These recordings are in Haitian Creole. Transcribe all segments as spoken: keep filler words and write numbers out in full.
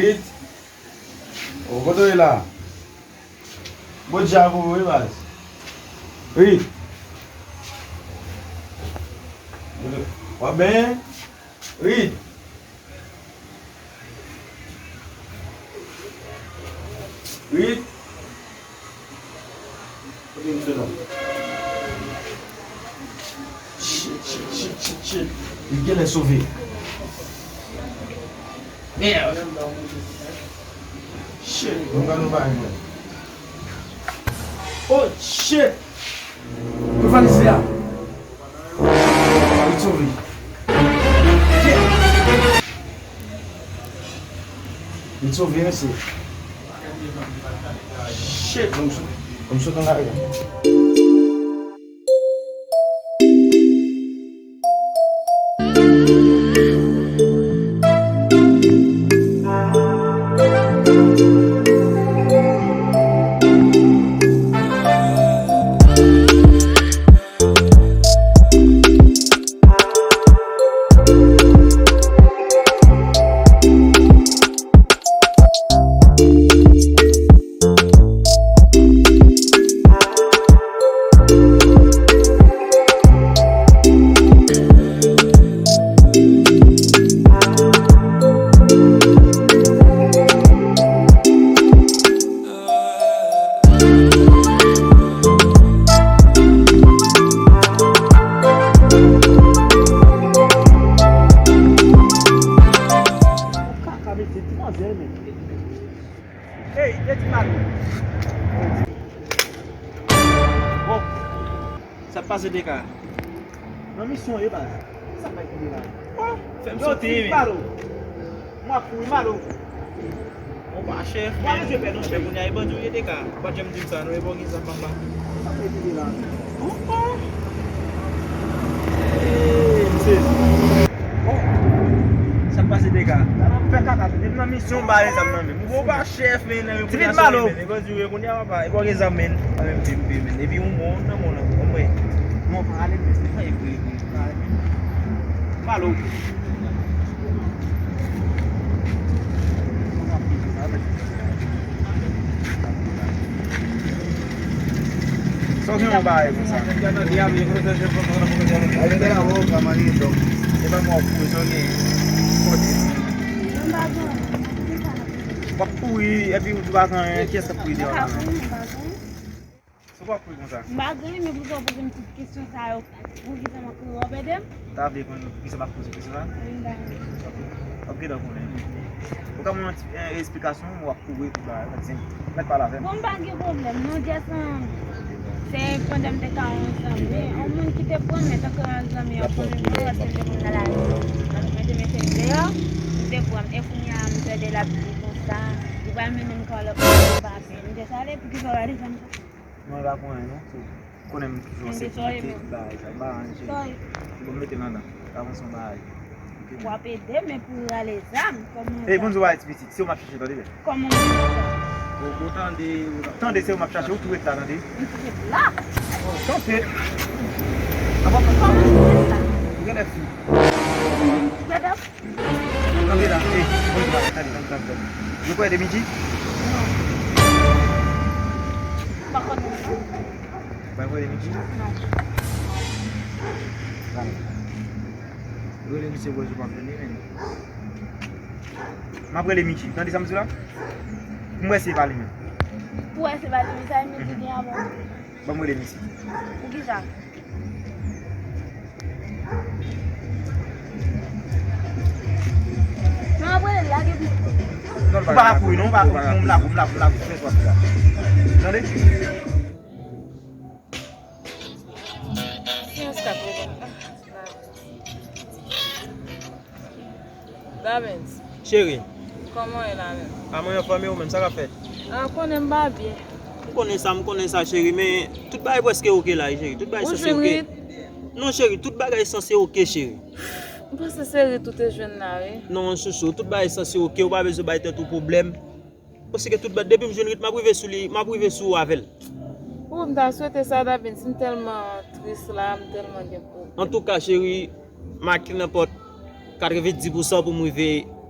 Rit. O, kote w ye la? Bon dja pou ou, wi, baz. Rit. W ap benyen? Rit. Rit. Kote misye non? Shit, shit, shit, shit, shit. Li genlè sove. Merde. Shit, mwen pa nou pa jwenn. Oh shit. Pou valiz li a. Li sove. Li sove, mesye. Shit, bon, m sot, bon, m sot nan lari a. Kaka mete ti manzè, men. Ey, e ti mal. Bon. Sa k pase, Deka? Nan misyon ye, baz. Sa k bay kounye la? Oh, fè m sote, men. Malo. M ap kouri, Malo. Bon, pa chèf, men. Wale je pè non, chèf. Kounye a, e bandi w ye, Deka. Ou pa t janm di m sa, non, e bò gen zam, papa. Sa k bay kounye la? Oh, oh. Hey, misye. Oh. Sa k pase, Deka? Fè kaka, depi nan misyon, ba e zam nan men. Bon, pa chèf, men, nan yo. Ti vit, Malo. E bandi w ye, kounye a, papa. E bò gen zam, men. Mwen menm, men. Epi yon bon nan mwen, nan mwen. Non, pa ale, men. Epi, epi, pa ale, men. Malo. Sa w gen yon bagay konsa? Mwen te la wè w ka marye, donk, se pa mwen w ap kouri, sa w gen? Kote? W ap kouri, epi ou di w pa gen anyen, kiyès k ap kouri deyò la menm? Sou pa kouri konsa. M pa gen, men poukisa w poze m tout kesyon sa yo? Poukisa m ap kouri, w ap ede m? Ta vle konn poukisa m ap poze kesyon sa? Wi, m ta renmen. Ok, ok, donk konnen. Ou ka ban mwen yon ti, eh, esplikasyon, w ap kouri tout bagay, sa di m, mèt pale avè m. Bon, m pa gen pwoblèm, non, just, um, se pandan m te ka yon zanmi, yon moun ki te pran m, men tankou yon zanmi, yon zanmi mwen, paske m te konn nan lari, mwen te mete l deyò, m te pran m, e kounye a, m tande l ap di konsa, li pral mennen m kay lòt moun, m pa fè, m just ale, poukisa w ale, zanmi? Non, e pa pou anyen, non. Se, ou konnen m toujou an sekirite, tout bagay sa, m pa anyen, cheri. Bon, mete m ladan. Avanse yon bagay. W ap ede m, men pou rale zam, kòman sa? Ey, bon, di w pa ret pitit, se ou m ap chache, tande byen. Kòman m ap fè sa? Bon, bon, tande, tande, se ou m ap chache, ou tou ret la, tande. M tou ret la? Kanpe. Apa, kanpe. Ou genlè fi. Kanpe la, ey, bon travay, tande, tande, tande, tande. Nou kwè de midi? Non. Pa konn non. Pa kwè de midi? Non. Tande. Rele misye pou di w p ap vini, men. M ap rele midi. Tande sa m di w la? Pou m wè si e pa li menm. Pou wè si e pa li menm, sa e midi gen avè w? Ban m rele misye. Poukisa? Non, apre lage pou. Ou pa ka kouri non, ou pa ka kouri. M la pou, m la pou, m la pou. Fè swa pou la. Tande? Kiyès k ap reponn? Davens. Cheri. Kòman w ye la menm? A, mwen anfòm, e ou menm, sa k ap fèt? A, konnen m pa byen. M konnen sa, m konnen sa, cheri, men tout bagay prèske oke la, cheri. Tout bagay sanse oke. Ou jwenn rit? Non, cheri, tout bagay sanse oke, cheri. M panse se rit ou te jwenn la, wi. Non, chouchou, tout bagay sanse oke, ou pa bezwen bay tèt ou pwoblèm. Paske tout ba-, depi m jwenn rit, m ap rive sou li, m ap rive sou ou avè l. Ou, m ta swete sa, Davens, m tèlman tris la, m tèlman gen pwoblèm. Antouka, cheri, m a knenpòt katrevenndis pousan pou m rive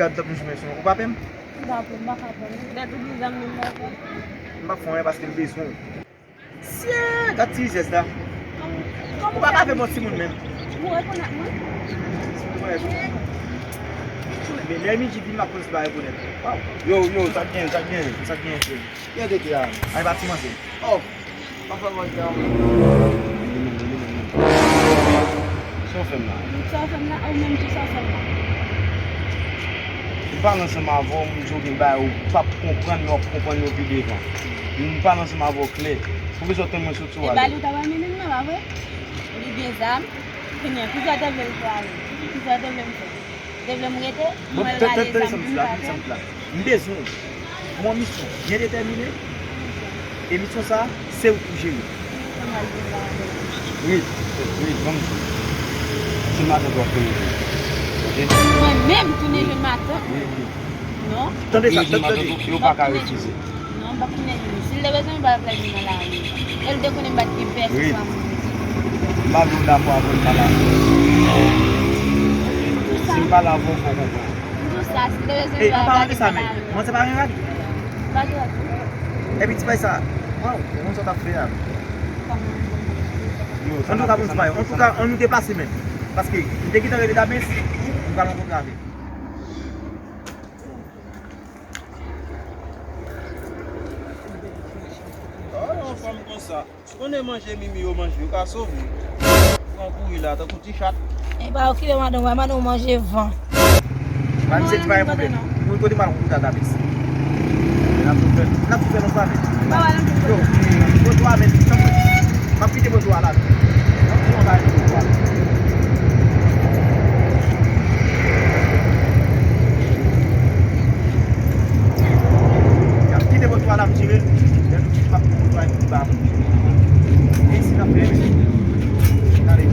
gad, m ap jwenn sou ou pa pè m? M pa pè m, m pa ka pè m. Dèt ou gen zam menm, m pa pè m. M p ap fè anyen paske m bezwen w. Sye, gad ti rizès la. Ou pa ka fè bon timoun menm. Ou rekonèt mwen? Men lè midi vin, m ap konn si pa rekonèt. Waw. Yo, yo, sa k gen, sa k gen? Sa k gen, frè? Kiyès te a? Ay, pa ti manzè. Oh, pa fè mwen te anmwe. Sa w fè m la? Sa w fè m la? Ou menm tou sa w fè m la? M pale ansanm avè w, m di w gen bagay ou p ap konprann, men w ap konprann yo pi devan. M pale ansanm avè w klè. Poukisa w tann mwen sot sou ale? E bali w ta pral mennen m nan, pa vre? Li gen zam, kounye a, kisa w te vle l fè avè l? Kisa w te vle m fè? Te vle m rete, m al rale zam pou m pa pè. M bezwen w pou yon misyon byen detèmine. E misyon sa a, se ou k pou jere. Wi, wi, ban m di w. Jèn matant w ap tounen jèn. Ok? Mwen menm tounen jèn matant? Wi, wi. Non. Tande sa, tande, tande. Yo pa ka refize. Non, m p ap tounen jèn. Si l te bezwen m, m pa t ap lage nan lari. E l te konnen m pa t gen pèsonn. Wi. M pa vle w dakò avè m pale avè w. Si m pale avè w, fò w konprann. M di w sa, si l te bezwen m, m pa t ap lage nan lari. Manzè pa gen rad? Pa gen rad. Epi ti bagay sa, waw, mwen sa w t ap fè a. Antouka, bon, ti bagay. Antouka, ann nou deplase menm. Paske m te gentan rele Dabens, m pral rankontre avè l. Oh, yon fanm konsa. Si w konnen manje mimi yo manje, yo ka sove. Ou kouri la, tankou ti chat. E pa okipe madanm, wè madanm manje van. Ban se pa yon pwoblèm. Moun kote mal ou ta tapis. N ap tou fè, n ap tou fè nou pa men. Yo, moto a men, tanpri. M ap kite moto a la. M ap kite moto a la. M ap kite moto a la, m tire l. Lè nou kite m ap pran moto a epi ba moun. E si n ap fè men. Gade.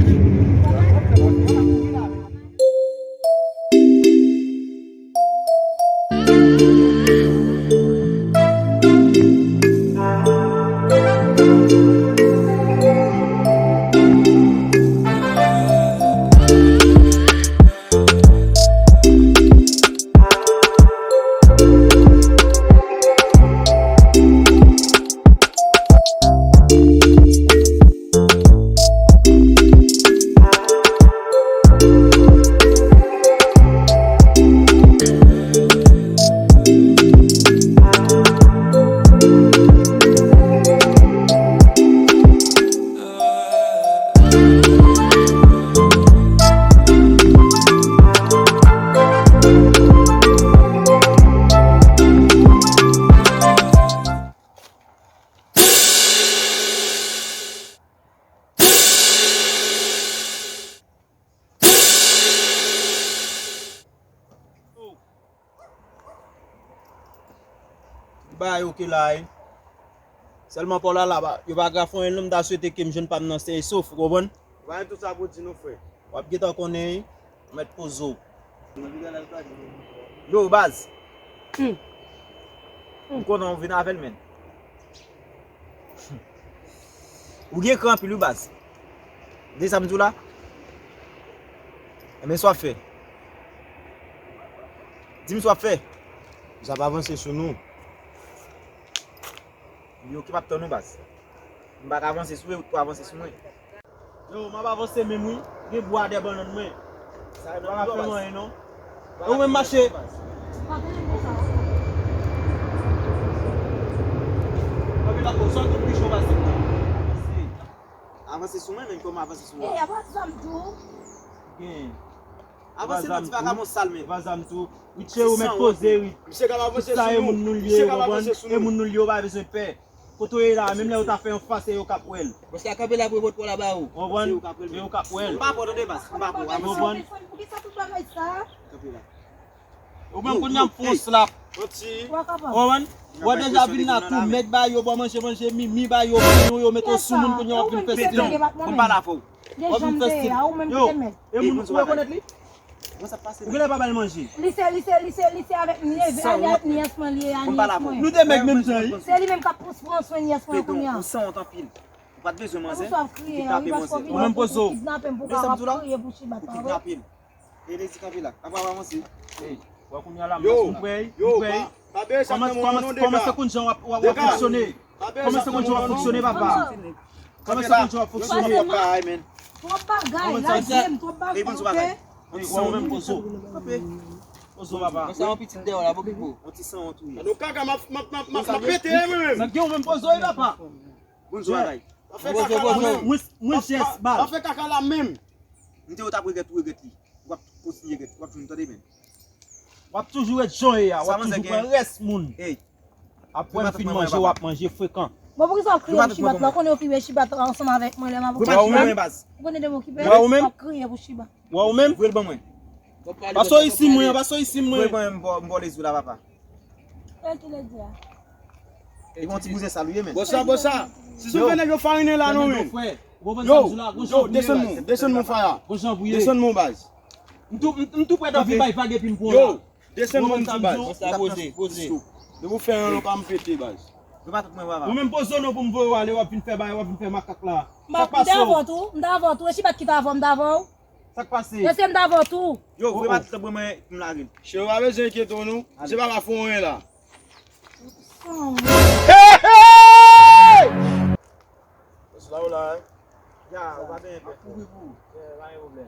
Ba yo ke la, wi. Sèlman pa w la, la, ba, yo pa ka fè anyen, non, m ta swete ke m jwenn pa m nan sen e sof, ou konprann? Ou pa gen tout sa pou di nou, frè. W ap gentan konnen, wi. Mèt poze w. Yo, baz. Hmm. M konnen w vin avè l, men. Ou gen kran anpil, wi, baz. De sa m di w la? Enben, sa w ap fè? Di m sa w ap fè. Sa ap avanse sou nou. Yo ki p ap tann ou, baz. M pa ka avanse sou ou, ou avanse sou mwen. Yo, m ap avanse menm, wi. Gen bwa dèyè bannann mwen. Sa yo pa ka fè m anyen, non. E ou menm mache. Pa tande konsa. Anpil la, ou sòti pi cho pase m nan. Avanse sou mwen, menm kòman avanse sou mwen? E, apa zam tou? Gen. Avanse nan ti vakabon sal menm. Apa zam tou? Wi, tchè, ou mèt poze, wi. Misye ka avanse sou nou. Tout sa e moun nou li ye, ou konprann? E moun nou li ye, ou pa bezwen pè. Kote w ye la, menm lè yo ta fè yon fas, se yo k ap wè l. Paske a kanpe la pou yo pot pwa la ba ou. Ou konprann? Se yo k ap wè l. Se yo k ap wè l. M pa pò tande bas, m pa pò. Ou konprann? Poukisa tout bagay sa? Kanpe la. Ou menm kounye a m fè yon slap. Ou konprann? Ou deja vin la tou, mèt ba yo, bò manje, manje, mimi ba yo, pran yo, yo mete w sou moun, kounye a w ap vin fè stil. Konn pale avè w. W ap vin fè stil. Yo, e moun ou rekonèt li? Ou genlè pa ba l manje. Li se, li se, li se, li se avèk, li se avèk nyès mwen, li ye a nyès mwen. Nou te mèg menm jan, wi. Se li menm k ap pran swen nyès mwen kounye a. Ou sanwont anpil. Ou pa t bezwen manzè. Ou menm poze w. Ou kidnape m pou ka ap kriye pou Chibat, pa vre? E Lezi kanpe la. Apa w avanse? Ey, wè kounye a la, m prèy, m prèy. Kòmanse konn jan w ap, w ap, w ap fonksyone. Kòmanse konn jan w ap fonksyone, papa. Kòmanse konn jan w ap fonksyone. Twòp bagay, lage m, twòp bagay, oke? Ey, wè ou menm poze w. Poze w, papa. Mwen se yon pitit dèyè w la, pou ki pou. Yon ti sanwont ou ye. Alo kaka, m ap, m ap, m ap, m ap, m ap pete, mwen menm. Sa gen ou menm poze w, papa. Bonjou, bagay. W ap fè kaka la menm. Mwen, mwen, mwen jès bal. W ap fè kaka la menm. M te wè w t ap regrèt, ou regrèt li. W ap kontinye regrèt. W ap jwenn, tande, men. W ap toujou ret jan w ye a. W ap toujou pran rès moun. Ey. Apre m fin manje, w ap manje frekan. Bon, poukisa w ap kriye pou Chibat la? Ou konnen w kriye Chibat ansanm avèk mwen lè m ap okipe Chibat. Ou konnen de m okipe? Wè ou menm? W ap kriye pou Chibat. Wè ou menm? Voye l ban mwen. Pase w isi mwen, pase w isi mwen. Voye l ban mwen, m vo-, m vòlè zye la, papa. Sa ki lè di a? E yon ti bouzen sal ou ye, men. Bon sa, bon sa. Si sou fè nèg yo farinen la, non, men. Yo, yo, desann moun, desann moun, faya. Desann moun, baz. M tou, m, m tou prèt anvi bay vag epi m pran la. Desann moun tou, baz. Poze, poze. Depi w fè yon lòk a m pete, baz. Ou menm poze w non pou m voye w ale, w ap vin fè bagay, w ap vin fè makak la. M t avè w tou, m t avè w tou. E Chibat ki t avè w, m t avè w. Sa k pase? Èske m t avè w tou? Yo, voye matant lan pou mwen, pou m lage l. Cheri, w pa bezwen enkyete w non. Se pa la fè w anyen la. Hey, hey! Bòs la ou la, wi. Ya, ou pa benyen pè. Ap kouri pou ou. Yeah, pa gen pwoblèm.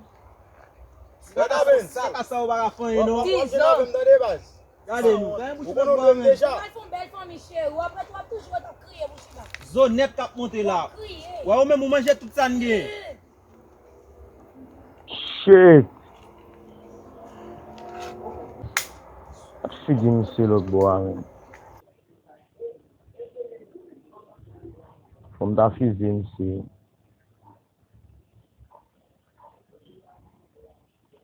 Gade sa, sa ou pa ka fè anyen non. Tizon. Gade nou. Gade bouch mwen bwa menm. Deja. Ou pral fè yon bèl fanmi cheri. Ou apre tou w ap toujou ret ap kriye bouch la. Zo nèt k ap monte la. W ap kriye. Wè ou menm ou manje tout sa n gen. Shit! Gad figi misye lòt bò a, menm. Fò m ta fizye misye.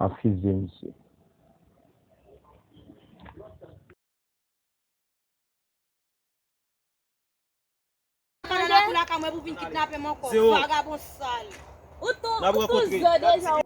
A fizye misye. Kanada pou lakay mwen pou vin kidnape m ankò. Vagabon sal. Ou tou, ou tou zò deja.